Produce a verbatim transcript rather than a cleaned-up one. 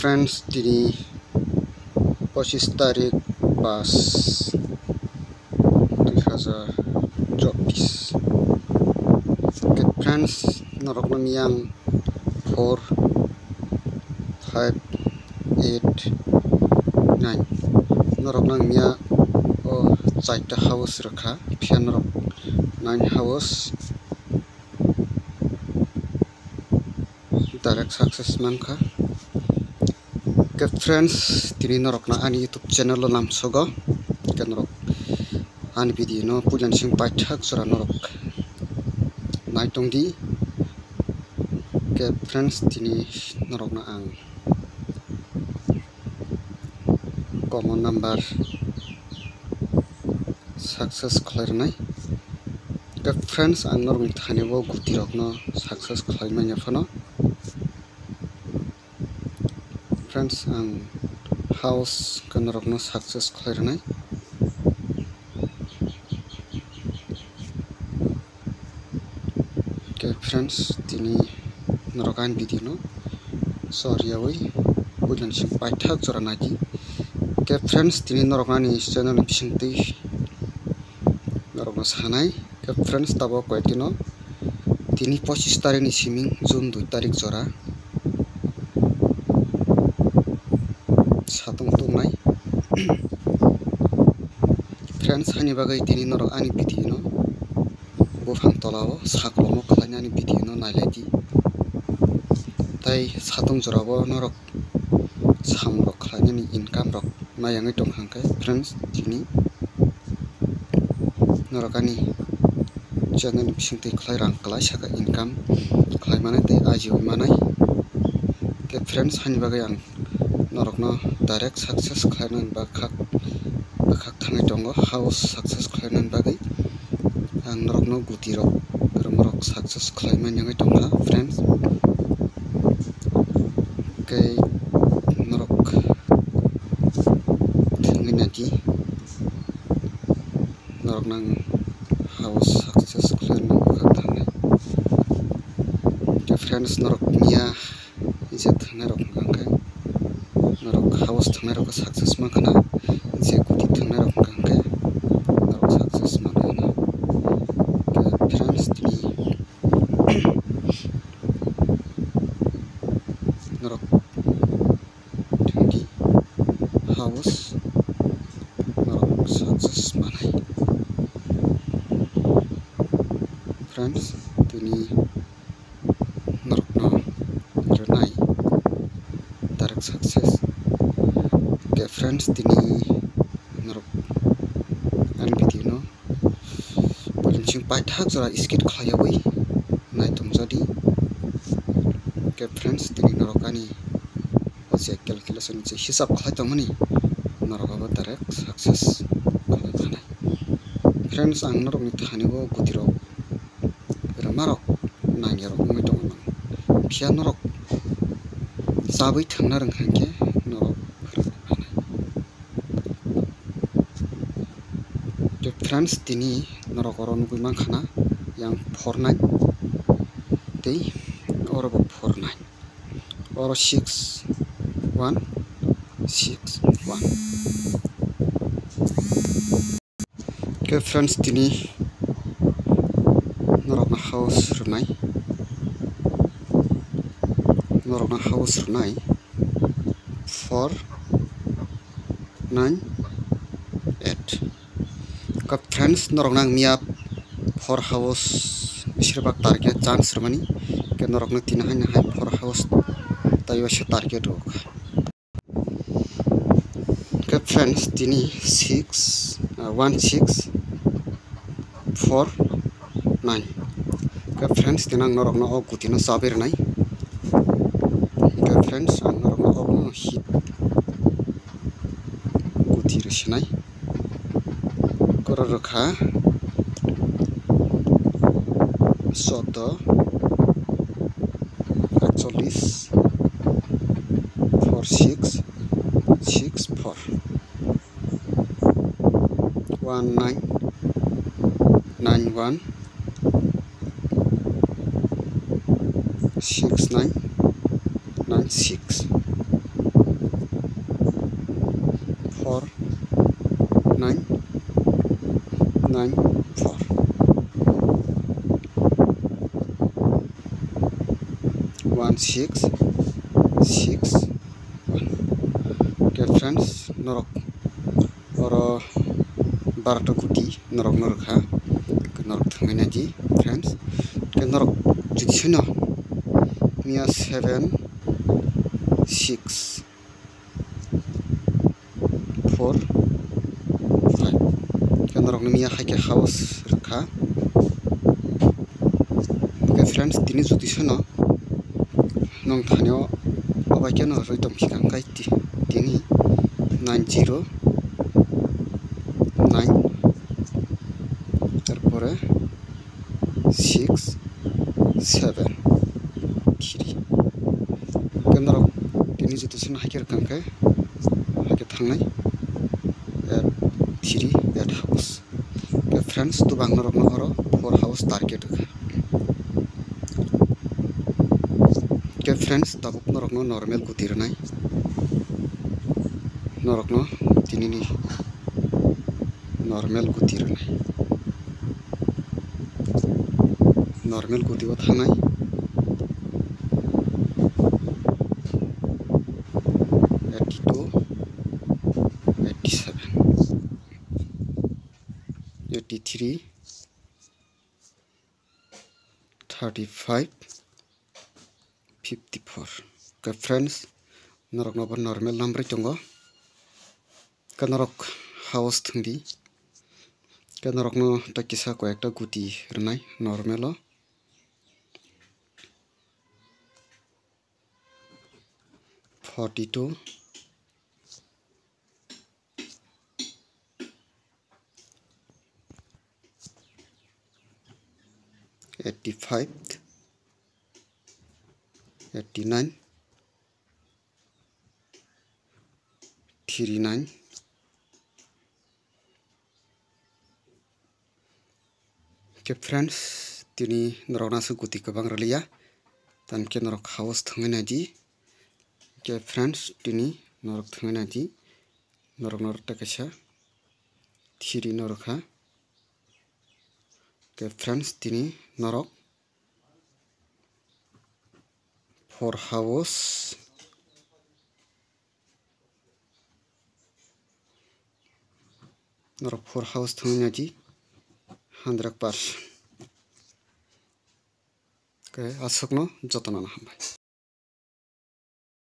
Friends, tini pochis tarik pas dui hazar chobbish. Ke friends, norokno miyang four, five, eight, nine. Norokno ang miya o chaita house rwkha, phiya norok nine house direct success mankha. Ke friends, tini norokno ani YouTube channel o lamsogo. Ke norok ani video no puila ni simi paithak jora norok naitongdi. Ke friends, tini norokno ang common number success khlai rwnai. Ke friends, ang norokni thani o guti rokno success khlai manya phano. Friends, ang house ke norokno success khlai rwnai. Ke friends, tini norok ani video no soriyawi puila ni simi paithak jora naidi. Ke friends, tini norok ani channel ni bisingtwi norokno sanai. Ke friends, tabok koi dino tini pochis tarik ni siming June dui tarik jora satung tungnai. Friends, hani bagwi tini norok ani video no buphang tola o saklomo khlainani video no nailaidi. Tai satung jora o norok samung rok khlainani income rok nayangwi tongkha hwnkhe friends, tini norok ani channel ni bisingtwi khlai rang kwlai saka income khlai manai tei ajiwi manai. Tei friends, hani bagwi ang norokno direct success khlainani bwkhak bwkhak thangwi tongo, house success khlainani bagwi ang norokno guti rok rwma rok success khlai manya wngwi tongkha friends. Tei norok thangwi naidi. Norok nang house success khlaina bwkhak thangnai. Tei friends, norok miya je thangnai rok hwnkha khe norok house thangnai rok success mankha na, je guti thangnai rok hwnkha khe norok success manwi na. Tei friends, tini norok thangdi house norok success manai. Friends, tini norokno rwnai direct success. Ke friends, tini norok ani video no building sing paithak jora skip khlaiyawi naitongjadi. Ke friends, tini norok ani o je calculation je hisab khlai tongmani norok abo direct success khlai manai. Friends, ang norokni thani o guti rok rwma rok nangya rok wngwi tongwi mano. Phiya norok chabwi thangna rwngkha hinkhe norok rwmani manai. Tei friends, tini norok oro nugwi mankha na yang four nine tei oro bo four nine, oro six one six one. Ke friends, tini norokno house rwnai, norokno house rwnai four nine eight. Ka friends, norok nang miya four house bisirbak target chance rwmani, ke norokno tini hai hai four house taiwaisa target rwkha. Ke friends, tini six, uh, one six four nine. Ke friends, tini ang norokno o gutino chabi rwnai. Ke friends, ang norokno o hit guti rwsinai. Koro rwkha soddo, ekchollis, four six six four, one nine nine one six nine nine six. nine four. One six six one. Okay friends, norok oro barota guti norok norok ha, norok thangwi naidi friends. Ke norok jodi sino miya seven six four five, ke norokni miya hai khe house rwkha. Okay friends, tini jodi sino nwng thani o obai khe no rwi tong kha kai ti-, tini nine zero nine, tarpore six seven three. Ke norok tini jodi sino hai khe rwkha khe hai khe thangnai at three at house. Ke friends, tubang norokno oro four house target rwkha. Ke friends, tabuk norokno normal guti rwnai, norokno tinini normal guti rwnai, normal guti o thanai. Eighty two, eighty seven, eighty three, thirty five, fifty four. Okay friends, norokno bo normal number tongo. Ke norok house thwngdi. Ke norokno ta kisa koyekta guti rwnai normal o. Forty two, eighty five, eighty nine, thirty nine. Ke friends, tini norokno aswk guti kwbang rwliya, tamkhe norok house thwngwi naidi. Ke friends, tini norok thwngwi naidi, norok norok ta kaisa thirty norok ha. Ke friends, tini norok four house, norok four house thwngwi naidi hundred percent. Okay, aswkno jotono hambai.